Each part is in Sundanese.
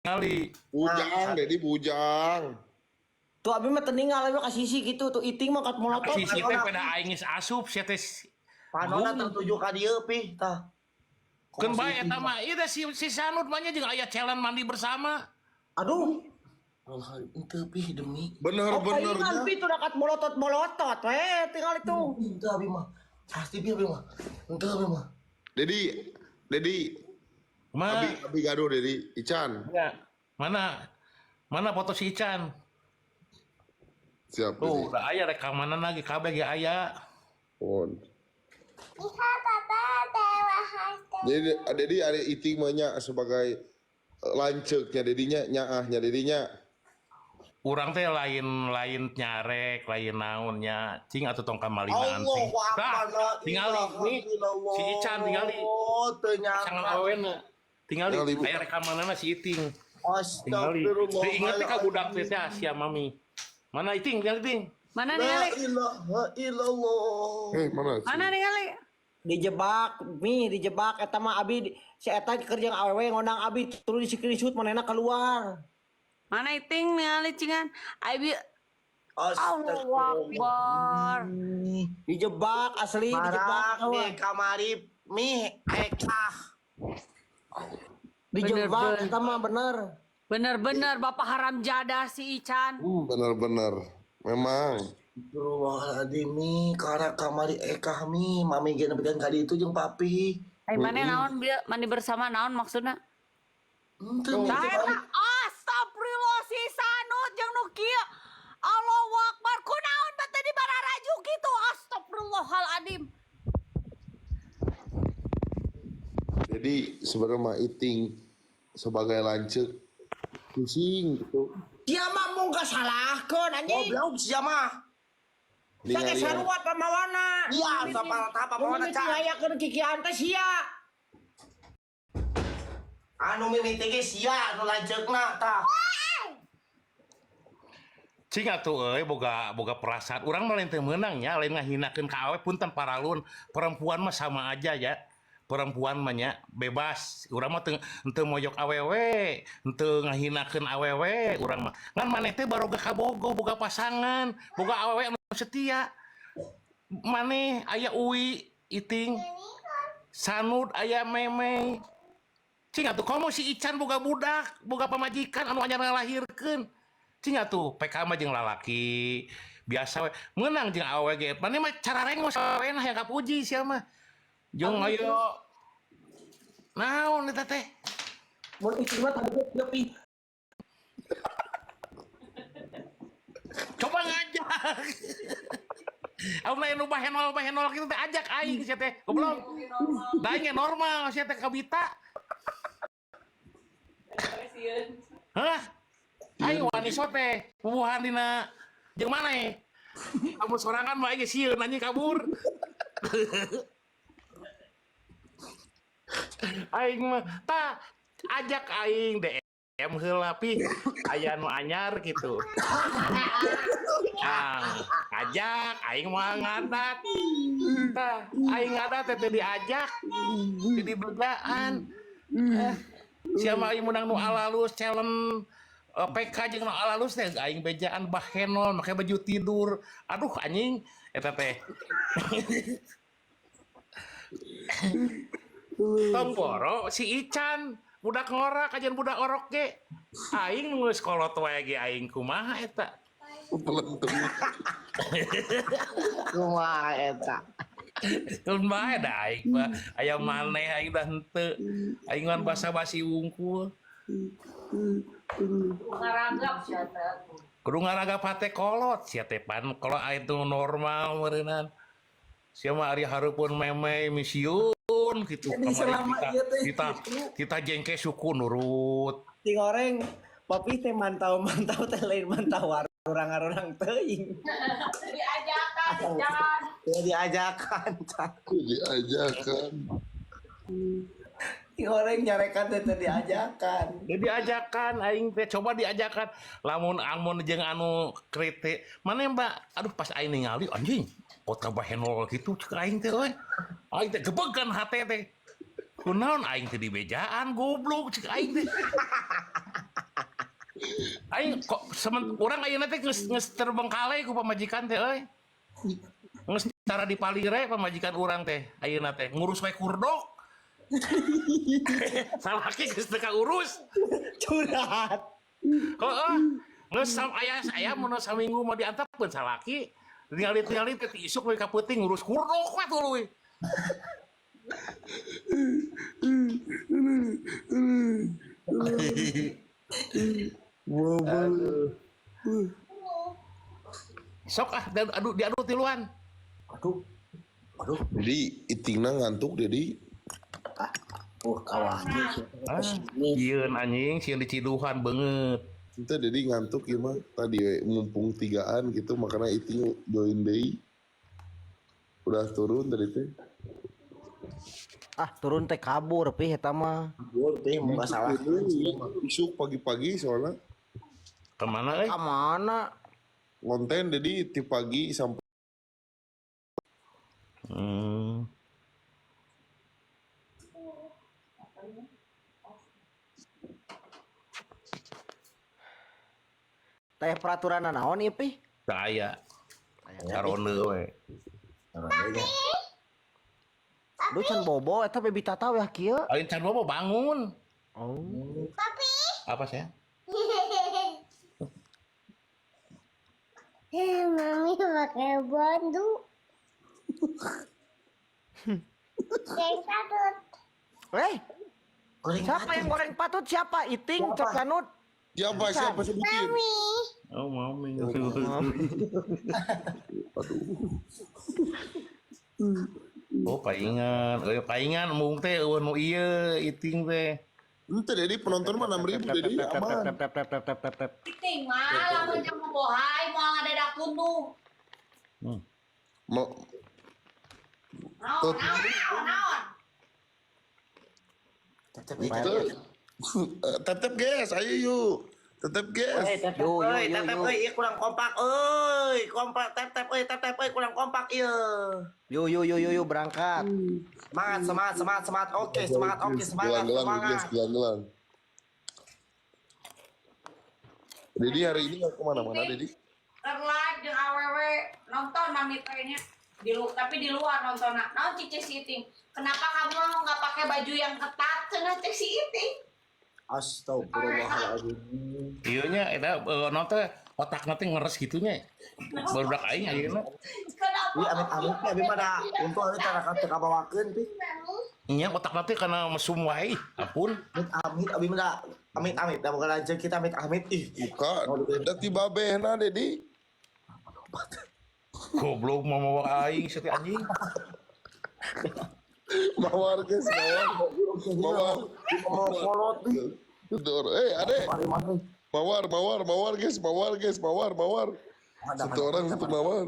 Tingali. Bujang, Dedi bujang. Tuh abi mah teu ninggal, abi mah ka sisi gitu. Tuh iting mah kat molotot. Si si teh pada aing geus asup sia teh. Panona tertuju ka dieu pi tah. Keun bae eta mah. Ieu teh si si Sanud mah nya jeung aya challenge mandi bersama. Aduh. Henteu pi demi. Oh, Bener-bener. palingan pi tuh kat molotot-molotot we tinggal itu. Henteu abi mah. Pasti pi abi mah. Henteu abi mah. Dedi, Dedi, Ma, Abi, Abi gaduh Dedi, Ican. ya. Mana? Mana foto si Ican? Siap, Tuh, Dedi. udah aya rekamanan lagi kabeh ge aya. Mohon. Jadi Dedi ada iting mah nya sebagai lanceuknya Dedinya nyaahnya Dedinya. Urang teh lain lain nyarek, lain naonnya. Cing atuh tong kamalina Allahu anting. Akbar. Tah, tingali nih si Ican tingali. Oh, teu nyangka. Sangan awena. Tingali Tingali, Bu. aya rekamanana si Iting. Tingali. Astagfirullah. Teu inget teh ka budak teh teh sia mami. Mana Iting? Tingali Iting. Mana La ningali? ilaha illallah. Eh, mana sih? Mana ningali? Dijebak, mi dijebak eta mah abi si eta keur jeung awewe ngondang abi turun di screenshot manehna keluar. Mana iting ningali cingan? Abi Allahu Akbar. Dijebak asli dijebak Marak di kamari mi ekah. Dijebak Bener-bener. eta mah bener. Bener-bener bapak haram jadah si Ican. Bener-bener. Memang. Astagfirullahaladzim mi karena kamari ekah mi mami ge nepikan ka ditu jeung papi. Eh mana naon dia mandi bersama naon maksudna? Henteu mi. Tah eta astagfirullah si Sanut jeung nu kieu. Allahu Akbar kunaon bat tadi bararaju kitu astagfirullahaladzim. Jadi sebenarnya mah iting sebagai lanceuk pusing gitu. Dia mah mung kasalahkeun anjing. Goblok sia mah. Sake Ningali sarua pamawana. Iya, sapal tahap Mun pamawana mimiti ca. ngayakeun kikian teh sia. Anu mimiti ge sia anu lanceukna tah. Cing atuh euy boga boga perasaan. Urang mah lain teu meunang nya, lain ngahinakeun ka awe punten paralun. Perempuan mah sama aja ya. Perempuan mah nya bebas. Urang mah teu henteu moyok awewe, henteu ngahinakeun awewe urang mah. Ngan maneh teh baroga kabogoh, boga pasangan, boga awewe anu setia. Maneh aya Uwi Iting, Sanud aya Memey. Cing atuh komo si Ican boga budak, boga pamajikan anu anyar ngalahirkeun. Cing atuh PK mah jeung lalaki biasa we. Meunang jeung awewe ge. Maneh mah cararengos awena hayang kapuji sia mah. Jeung ayo naon eta teh? Mun iting mah tadi ge pi. Coba ngajak. Amun aya nu bahenol-bahenol kitu teh ajak aing sia teh. Goblok. Da aing ge normal sia teh kabita. Hah? Aing wani sote, bubuhan dina jeung maneh. Kamu sorangan mah aing sieun anjing kabur. Aing mah tah ajak aing DM heula pi aya nu anyar gitu. Ah, ajak aing mah ngadat. Tah, aing ngadat teh teu diajak. Teu dibejaan. Sia mah aing meunang nu alalus challenge PK jeung nu alalus teh aing bejaan bahenol make baju tidur. Aduh anjing eta teh. Tong poro si Ican budak ngorak ajan budak orok ge. Aing nu geus kolot wae ge aing kumaha eta. Pelentung. Kumaha eta? Keun bae da aing mah aya maneh aing dah henteu. Aing mah basa-basi wungkul. Ngaragap sia teh. Kudu ngaragap hate kolot sia teh pan kalau aing tuh normal meureunnan. Sia mah ari hareupeun meme misiun gitu. Jadi Kamari selama kita ieu teh kita kita jengke suku nurut. Ting oreng papi teh mantau-mantau teh lain mantau urang-urang teuing. Diajakan jangan. Ya diajakan ca. Diajakan. Ting oreng nyarekan teh teu diajakan. Jadi diajakan aing teh coba diajakan lamun amun jeung anu kritik mana mbak aduh pas aing ningali anjing kota bahenol gitu cek aing teh euy aing teh gebegan hate teh kunaon aing teh dibejaan goblok cek aing teh. Aing kok urang ayeuna teh geus terbengkalai ku pamajikan teh euy. Geus cara dipalire pamajikan urang teh ayeuna teh ngurus we kurdok. Salaki geus teu kaurus. Curhat. Heeh. Geus aya saya mun saminggu mau diantepkeun salaki. Ningali-tingali teh ti isuk we ka peuting ngurus kurdok we tuluy. Sok ah adu diadu tiluan. Aduh. Aduh. Jadi itingna ngantuk Dedi. Kawah. Ah, sieun anjing, sieun diciduhan beungeut. Itu Dedi ngantuk ya mah tadi we, mumpung tigaan gitu makanya iting join deui. Udah turun tadi teh. Ah, turun teh kabur pi eta mah. Kabur teh mun salah. Isuk pagi-pagi soalnya. Kemana euy? Ka mana? Konten Dedi ti pagi sampai Teh peraturan naon ieu pi? Teu aya. Karone we. Duh can bobo eta baby tata weh kieu. Aing can bobo bangun. Oh. Papi. Apa sih? Mami pakai bandu. Goreng patut. Eh, Goreng siapa yang goreng patut siapa? Iting, Cep Kanut. Siapa siapa sebutin? Mami. Oh, mami. Aduh. Oh, paingan. Euy, paingan mung teh eueuh nu ieu iting teh. Ente Dedi penonton mah 6.000 Dedi aman. Tep tep tep tep tep tep tep. Iting mah lamun jeung bohai moal ngadadak tunduh. Mau Naon naon naon. Tetep tetep guys, ayo yuk. Tetep guys. Tetep Yo, yo, euy, yo, tetep yo. euy, ieu kurang kompak euy. Kompak tetep euy, tetep euy kurang kompak ieu. Yo yo yo yo yo berangkat. Semangat, semangat, semangat, semangat. Oke, semangat, oke, semangat, Gelang-gelang guys, semangat. gelang-gelang. Dedi hari ini nggak kemana-mana Dedi. Keur live jeung awewe nonton mami teh nya. Tapi di luar nonton. Naon cicih si Iting? Kenapa kamu nggak pakai baju yang ketat? Cenah cek si Iting. Astagfirullahaladzim. Ieu nya eta naon teh otakna teh ngeres kitu nya. Barudak aing ayeuna. Kenapa? Ih, amit-amit pi abi mah da untung abi tara teu kabawakeun pi. Nya otakna teh kana mesum wae. Ampun. Amit-amit abi mah da amit-amit da boga lanceuk kita amit-amit ih. Buka, da ti babehna Dedi. Goblok mau mawa aing seuti anjing. Mawar guys, mawar. Mawar. Mau kolot ih. Tutur. Ade. Mawar, mawar, mawar guys, mawar guys, mawar, mawar. Satu orang satu mawar.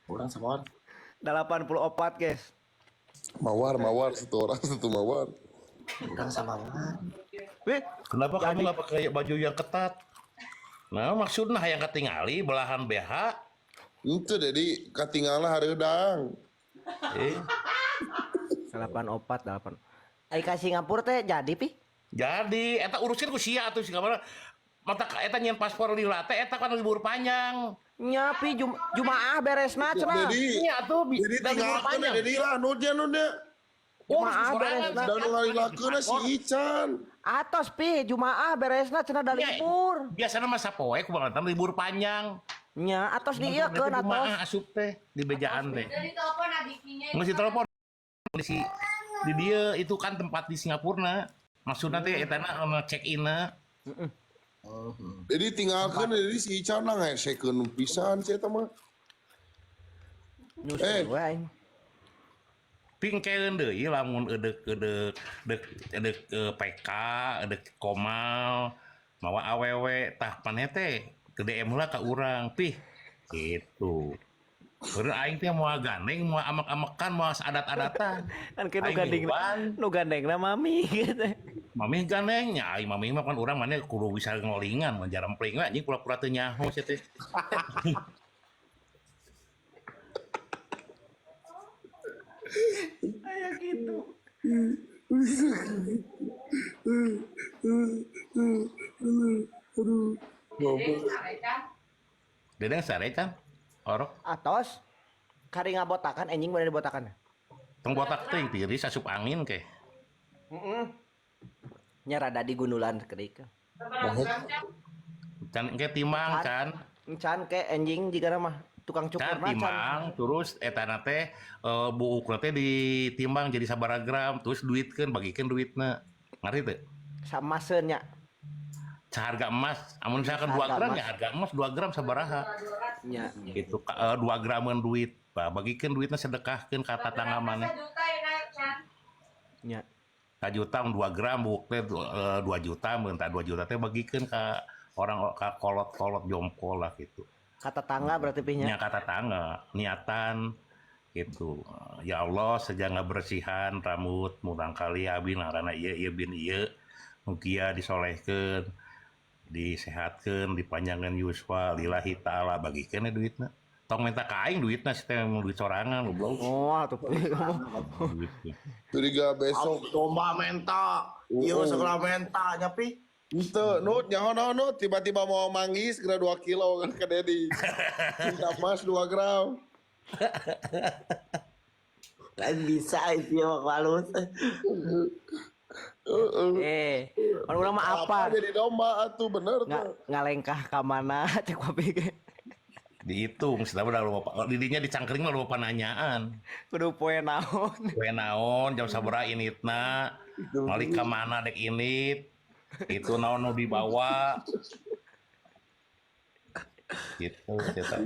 Orang sama orang. 84 guys. Mawar, mawar, satu orang satu mawar. Orang sama orang. Wih, Kenapa kamu nggak pakai baju yang ketat? Nah, maksudnya yang ketingali belahan BH. Itu Dedi katinggalan hareudang. Eh, 84 8. Ai ka Singapura teh jadi pi? jadi eta urusin ku sia atuh sih kamana. Mata eta nyeun paspor lila teh eta kan libur panjang. Nya pi Jumaah beresna cenah. Dedi, Nya atuh Dedi da libur tinggalkeun panjang. Dedi lah nudnya nudnya. Urus Jumaah sorangan. beresna. Dan nu ngalilakeun si Ican. Atos pi Jumaah beresna cenah da Nya, libur. Biasana mah sapoe kumaha libur panjang. Nya atos diieukeun atos. Jumaah asup teh di bejaan teh. Dari telepon adikinya. Nggak telepon di si di dia itu kan tempat di Singapura. Maksudna teh eta na check in na. Dedi tinggalkeun Dedi si Ican lah ngesekeun pisan si eta mah. Nyusul we aing. Pingkeun deui lamun eudek-eudek dek edek PK, edek Komal, mawa awewe tah maneh teh ke DM heula ka urang pih gitu. Beureun aing teh moal gandeng, moal amek-amekan, moal adat-adatan. Kan ke nu Aing gandeng ngiluan. nu gandengna mami gitu. Mami gandeng nya aing mami mah kan urang maneh kudu bisa ngolingan, mun jarempling we anjing pura-pura teu nyaho sia teh. Aya gitu. Aduh. Dede sare kan. Dede sare kan? Orok. Atos kari ngabotakan anjing mana dibotakan. Tong botak teuing tiris asup angin ke. Heeh. Nya rada digundulan kedik. Sabaraha gram can? Can engke timbang can. Can ke anjing jika mah tukang Can cukur mah can. timbang terus eta teh buukna teh ditimbang jadi sabaraha gram terus duitkeun bagikeun duitna. Ngerti teu? Sama nya. Seharga emas, amun misalkan 2 Harga gram emas. ya harga emas 2 gram sabaraha. Nya. Gitu 2 graman duit. Bah, bagikeun duitna sedekahkeun ka tatangga maneh. Juta ya naik can. Nya. Juta 2 gram buuk teh 2 juta mun tah 2 juta teh bagikeun ka orang ka kolot-kolot jompo lah gitu. Kata tangga berarti pihnya. Nya ka tatangga niatan gitu. Ya Allah sejak ngabersihan rambut murang kali abi ngaranna ieu ieu bin ieu mugia disolehkeun disehatkeun dipanjangkeun yuswa lillahi taala bagikeun we duitna. Tong minta ka aing duitna si teh duit sorangan goblok. Oh, atuh Duitnya. Curiga besok Domba menta. Ieu segala menta nya pi. Ente, Nut, nyaho naon, Nut, tiba-tiba mau manggis kira 2 kilo kan ke Dedi. Minta emas 2 gram. Lain bisa itu ya halus. Heeh. Eh, orang urang mah apa? Jadi domba atuh bener Nggak tuh. ngalengkah ka mana cek papi ge. Dihitung, sudah udah lupa. Didinya dicangkring mah lupa nanyaan. Kudu poe naon. Kue naon, jam sabaraha initna, malik ka mana dek init, itu naon nu dibawa. Gitu, cerita.